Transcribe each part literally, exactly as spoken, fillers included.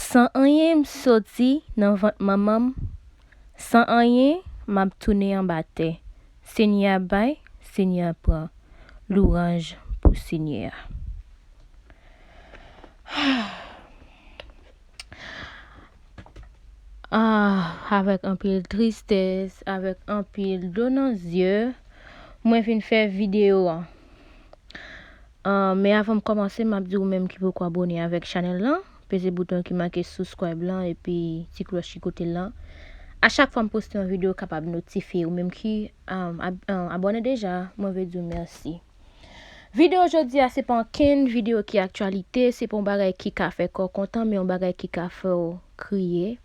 San anyen m soti nan vant manman m, san anyen m ap tounen anba tè. Senyè a bay, Senyè a pran. Louwanj pou Senyè a. Ah, avèk anpil tristès, avèk anpil dlo nan zye, mwen vin fè videyo a. Ah, men avan m kòmanse, m ap di ou menm ki poko abòne avèk chanèl lan, peze bouton ki make subscribe lan epi ti klòch ki kote l lan. A chak fwa m poste yon videyo, w kapab notifye. Ou menm ki, ah, ab-, ah, abòne deja, mwen vle di w mèsi. Videyo jodi a, se pa ankenn videyo ki aktyalite, se pa yon bagay ki ka fè kè w kontan, men yon bagay ki ka fè w kriye.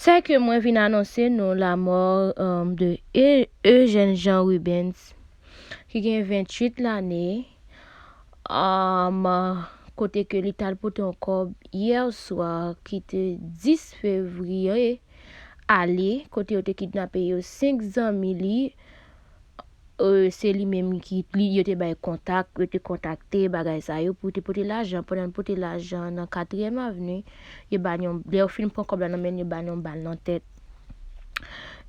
Sè ke mwen vin anonse nou lamò, um, de E-, Eugène Jean Rubens, ki gen venntuit lane, um, kote ke li t al pote yon kòb yè swa, ki te dis fevriye, ale, kote yo te kidnape yo senk zanmi li, e, se li menm ki, li, yo te bay kontak, yo te kontakte, bagay sa yo, pou te pote lajan. Pandan l pote lajan nan Katriyèm Avni, yo ba l yon, lè yo fin pran kòb la nan men l, yo ba l yon bal nan tèt.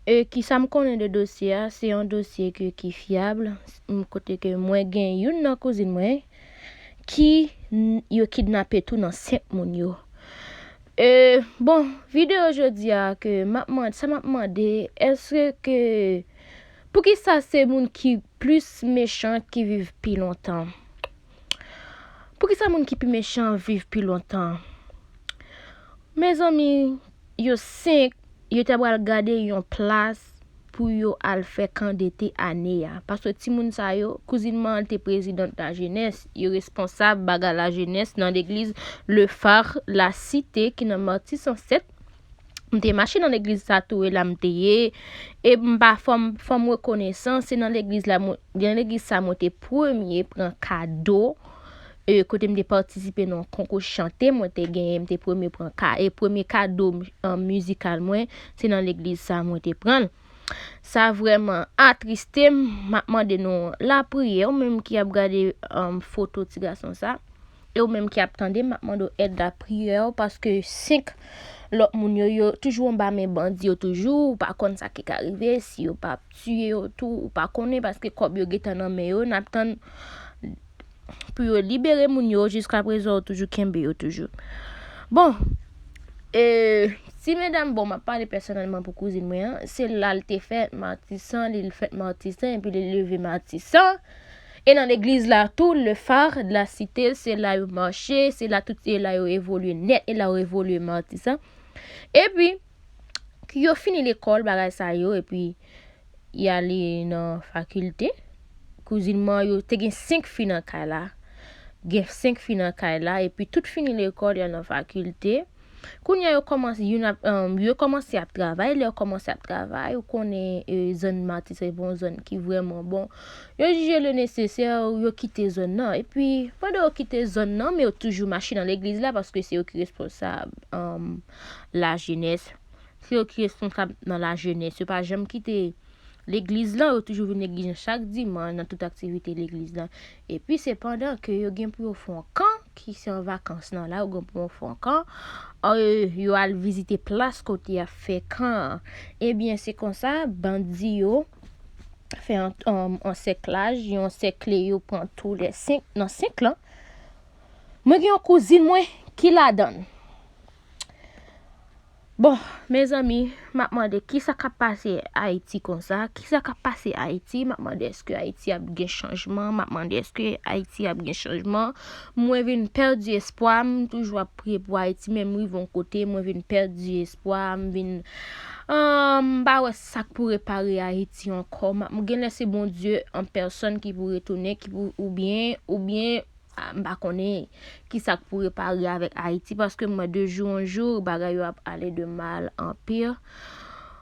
E kisa m konnen de dosye a? Se yon dosye ke, ki fyab, m, kote ke mwen gen youn nan kouzin mwen ki n-, yo kidnape tou nan senk moun yo. E, bon, videyo jodi a ke m ap mande, sa m ap mande, èske ke, poukisa se moun ki plis mechan ki viv pi lontan? Poukisa moun ki pi mechan viv pi lontan? Mezanmi, yo senk, yo ta pral gade yon plas pou yo al fè kan dete ane a. Paske timoun sa yo, kouzin mwen an te prezidant lajenès, yo responsab bagay lajenès nan legliz Le Phare La Cité ki nan Matisan sèt. M te mache nan legliz sa tou, e la m te ye. E m pa, fò m, fò m rekonesan, se nan legliz la, mwen, nan legliz sa mwen te premye pran kado, e kote m te patisipe nan yon konkou chante, mwen te genyen, m te premye pran ka, e premye kado, um, mizikal mwen, se nan legliz sa mwen te pran l. Sa vrèman atriste m, m ap mande nou lapriyè, ou menm ki ap gade, um, foto ti gason sa. E ou menm ki ap tande, m ap mande w èd lapriyè w, paske senk lòt moun yo, yo toujou anba men bandi yo toujou, ou pa konn sa ki ka rive, si yo pa ap tiye yo tou, ou pa konnen, paske kòb yo gentan nan men yo, n ap tann pou yo libere moun yo, jiskaprezan yo toujou kenbe yo toujou. Bon, e, ti medam, bon, m ap pale pèsonèlman pou kouzin mwen an, se la l te fèt, Matisan, li fèt Matisan, epi li leve Matisan. E nan legliz la tou, Le Phare de la Cité, se la yo mache, se la tout, e la yo evolye nèt, e la yo evolye Matisan. Epi, yo fini lekòl, bagay sa yo, epi y ale nan fakilte. Kouzin mwen yo te gen senk fi nan kay la. Gen senk fi nan kay la, epi tout fini lekòl, y al nan fakilte. Kounye a yo kòmanse, youn ap, um, yo kòmanse ap travay, lè yo kòmanse ap travay, ou konnen, e, zòn Matisan se pa yon zòn ki vrèman bon. Yo jije le nesesè, yo kite zòn nan. Epi, pandan yo kite zòn nan, men yo toujou mache nan legliz la, paske se yo ki responsab, um, lajenès. Se yo ki responsab nan lajenès. Yo pa janm kite legliz lan, yo toujou vin legliz lan chak dimanch nan tout aktivite legliz lan. Epi sepandan ke yo gen pou yo fè yon kan, ki se an vakans nan la, yo gen pou yo fè yon kan, e, yo al vizite plas kote y ap fè kan an. Ebyen, se konsa, bandi yo fè yon, yon, yon ansèklaj, yo ansèkle yo, pran tou lè senk, nan senk lan. Mwen gen yon kouzin mwen ki ladan l. Bon, mezanmi, m ap mande kisa k ap pase Ayiti konsa? Kisa k ap pase Ayiti? M ap mande èske Ayiti ap gen chanjman? M ap mande èske Ayiti ap gen chanjman? Mwen vin pèdi espwa, m toujou ap priye pou Ayiti, men m rive yon kote, mwen vin pèdi espwa, m vin, ah, m pa wè sa k pou repare Ayiti ankò. M ap, genlè se Bondye an pèsòn ki pou retounen, ki pou, oubyen, oubyen, ah, m pa konnen kisa k pou repare avèk Ayiti, paske m wè de jou an jou, bagay yo ap ale de mal an pi.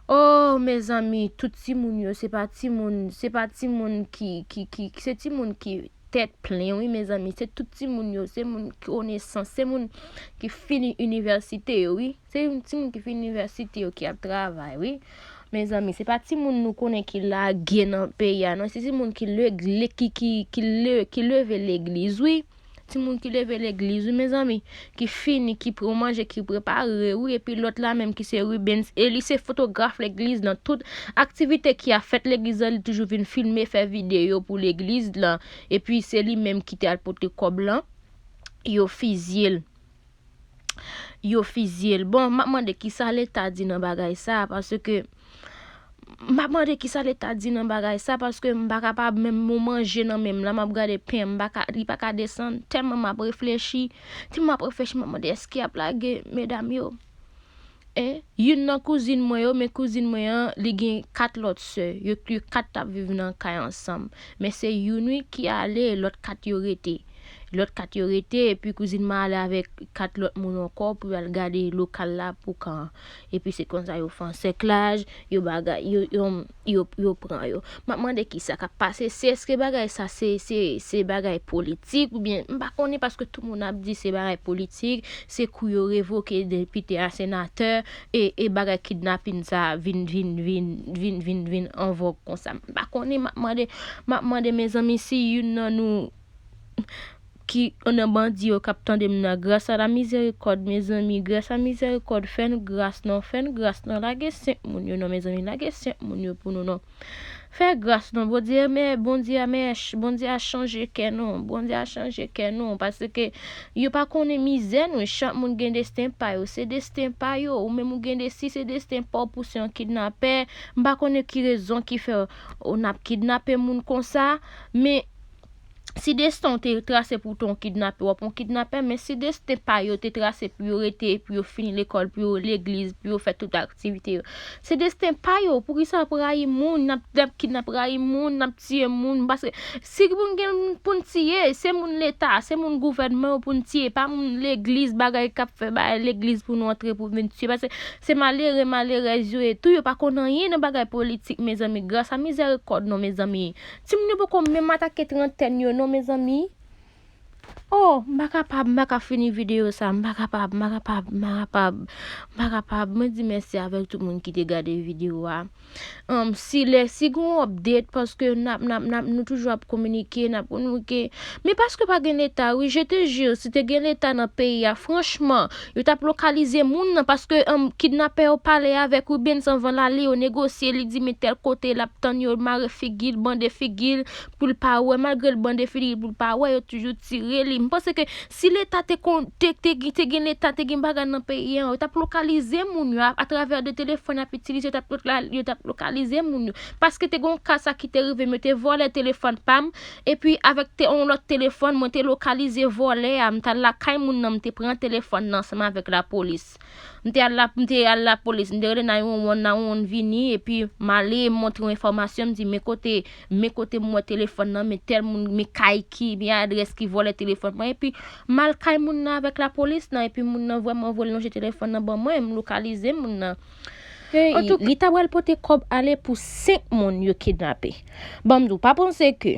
Oh, mezanmi, tout timoun yo, se pa timoun, se pa timoun ki, ki, ki, se timoun ki tèt plen, wi, mezanmi. Se tout timoun yo, se moun ki konesans, se moun ki fini inivèsite yo, wi. Se yon timoun ki fini inivèsite yo ki ap travay, wi. Mezanmi, se pa timoun nou konnen ki lage nan peyi a, non. Se timoun ki le-, le-, ki, ki, ki le-, ki leve legliz, wi. Timoun ki leve legliz, wi, mezanmi, ki fini, ki pran manje, ki prepare, wi, epi lòt la menm ki se Rubens, e li se fotograf legliz lan, tout aktivite ki ap fèt legliz lan, li toujou vin filme, fè videyo pou legliz lan, epi se li menm ki te al pote kòb lan, yo fizye l. Yo fizye l. Bon, m ap mande kisa Leta di nan bagay sa, paske m ap mande kisa Leta di nan bagay sa, paske m pa kapab menm yon manje nan men m la, m ap gade pen, m pa ka, li pa ka desann, tèlman m ap reflechi, tèlman m ap reflechi, m ap mande èske y ap lage medam yo? En, youn nan kouzin mwen yo, men kouzin mwen an, li gen kat lòt sè, yo, yo kat t ap viv nan kay ansanm, men se youn wi ki ale, lòt kat yo rete. Lòt kat yo rete, epi kouzin mwen ale avèk kat lòt moun ankò pou y al gade lokal la pou kan an. Epi se konsa yo fè ansèklaj, yo bagay, yo, yo, yo, yo pran yo. M ap mande kisa k ap pase, se èske bagay sa se, se, se bagay politik oubyen, m pa konnen paske tout moun ap di se bagay politik, se kou yo revoke depite a senatè, e, e bagay kidnapin sa vin, vin, vin, vin, vin, vin an vòg konsa. M pa konnen, m ap mande, m ap mande mezanmi si youn nan nou ki nan bandi yo k ap tande m nan, gras a la mizerikòd, mezanmi, gras a mizerikòd, fè n gras non, fè n gras non, lage senk moun yo non, mezanmi, lage senk moun yo pou nou non. Fè gras non, Bondye, men, Bondye a, men, ch-, Bondye a chanje kè nou, Bondye a chanje kè nou, paske yo pa konnen mizè nou, chak moun gen desten pa yo, se desten pa yo, ou menm ou gen de, si se desten pa w pou se yon kidnapè, m pa konnen ki rezon ki fè w n ap kidnape moun konsa, men si desten w te trase pou w te yon kidnapè, w ap yon kidnapè, men si desten pa yo te trase pou yo rete, pou yo fini lekòl, pou yo legliz, pou yo fè tout aktivite yo. Se desten pa yo, poukisa n ap rayi moun, n ap, n ap kidnap, rayi moun, n ap tiye moun, paske si moun gen pou n tiye, se moun leta, se moun gouvènman yo pou n tiye, pa moun legliz, bagay k ap fè bagay legliz pou nou antre pou vin tiye, paske se malere, malerèz yo ye tou, yo pa konn anyen nan bagay politik, mezanmi, gras a mizerikòd nou, mezanmi. Timoun yo poko menm atake trantèn yo non, mezanmi. Oh, m pa kapab, m pa ka fini videyo sa, m pa kapab, m pa kapab, m pa kapab, m pa kapab. Mwen di mèsi avèk tout moun ki te gade videyo a. Um, si lè, si gon update, paske n ap, n ap, n ap, nou toujou ap kominike, n ap kominike. Men paske pa gen leta, wi, je te jure, si te gen leta nan peyi a, franchman, yo t ap lokalize moun nan, paske, um, kidnapè yo pale avèk Rubens anvan l ale, yo negosye, li di, men tèl kote, l ap tann yo, mare figi l, bande figi l, pou l pa wè, malgre l bande figi l pou l pa wè, yo toujou tire li. M panse ke si leta te kon, te, te, te gen leta, te gen bagay nan peyi an, yo t ap lokalize moun yo, a, atravè de telefòn y ap itilize, yo t ap loka-, yo t ap lokalize moun yo. Paske te gen yon ka sa ki te rive m, yo te vòlè telefòn pa m, epi avèk te, yon lòt telefòn, mwen te lokalize vòlè a, m t al lakay moun nan, m te pran telefòn nan ansanm avèk lapolis. M te al la, m te al lapolis, m te rele nine one one, nine one one vini, epi m ale, m montre yo enfòmasyon, m di, men kote, men kote m wè telefòn nan, men tèl moun, men kay ki, men adrès ki vòlè telefòn mwen, epi m al kay moun nan avèk lapolis nan, epi moun nan vrèman voye lonje telefòn nan ban mwen, m lokalize moun nan. Hey, li ta pral pote kòb ale pou senk moun yo kidnape. Ban m di w, pa panse ke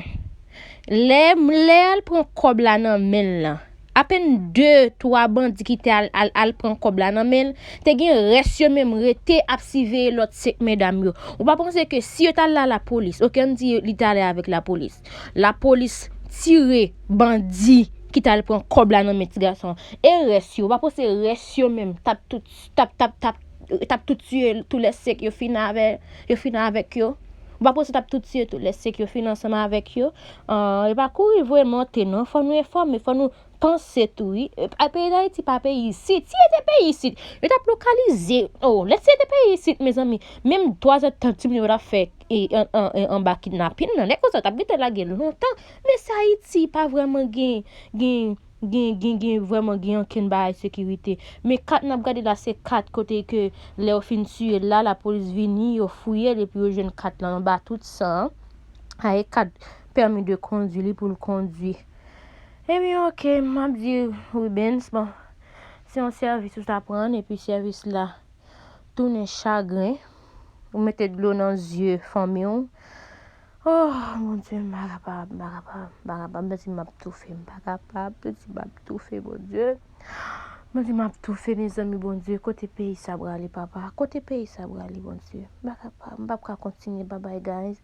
lè, lè al pran kòb la nan men l lan, apèn de, twa bandi ki te al, al, al pran kòb la nan men l, te gen rès yo menm rete ap siveye lòt senk medam yo. Ou pa panse ke si yo t al la lapolis, oke, ann di li t ale avèk lapolis. Lapolis tire bandi ki t al pran kòb la nan men ti gason an. E rès yo, ou pa panse rès yo menm t ap tout, t ap, t ap, t ap, t ap tout tiye tou lè senk yo fin avè, yo fin avèk yo? Ou pa panse t ap tout tiye tou lè senk yo fin ansanm avèk yo? Ah, e pa kouri voye monte non, fò nou enfòme, fò nou panse tou, wi. E, a, peyi Dayiti pa peyi isit. Si e te peyi isit, yo t ap lokalize. Oh, lè si e te peyi isit, mezanmi, menm twazèdtan timoun yo t ap fè, e, an, an, an, anba kidnapin nan. Nèg konsa t ap gentan lage l lontan. Men se Ayiti, pa vrèman gen, gen, gen, gen, gen, vrèman gen ankenn bagay sekirite. Men kat n ap gade la, se kat kote ke lè yo fin tiye l la, lapolis vini, yo fouye l, epi yo jwenn kat lan anba tout san an. Ay, kat pèmi de kondwi li pou l kondwi. Ebyen, oke, m ap di Rubens, bon, se yon sèvis ou ta pran, epi sèvis la tounen chagren, ou mete dlo nan zye fanmi w. Oh, Bondye, m pa kapab, m pa kapab, m pa kapab, m santi m ap toufe, m pa kapab, m santi m ap toufe, Bondye. M santi m ap toufe, mezanmi, Bondye, kote peyi sa prale, papa? Kote peyi sa prale, Bondye? M pa kapab, m p ap ka kontinye, babay, guys.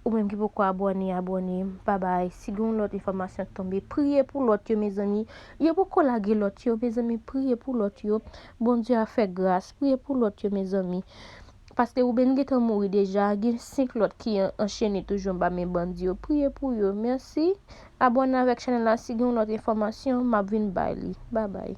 Ou menm ki poko abòne, abòne. Babay. Si gen yon lòt enfòmasyon k tonbe, priye pou lòt yo, mezanmi. Yo poko lage lòt yo, mezanmi. Priye pou lòt yo. Bondye a fè gras. Priye pou lòt yo, mezanmi. Paske Ruben gentan mouri deja. Gen senk lòt ki an- anchene toujou anba men bandi yo. Priye pou yo. Mèsi. Abòne avèk chanèl la. Si gen yon lòt enfòmasyon, m ap vin bay li. Babay.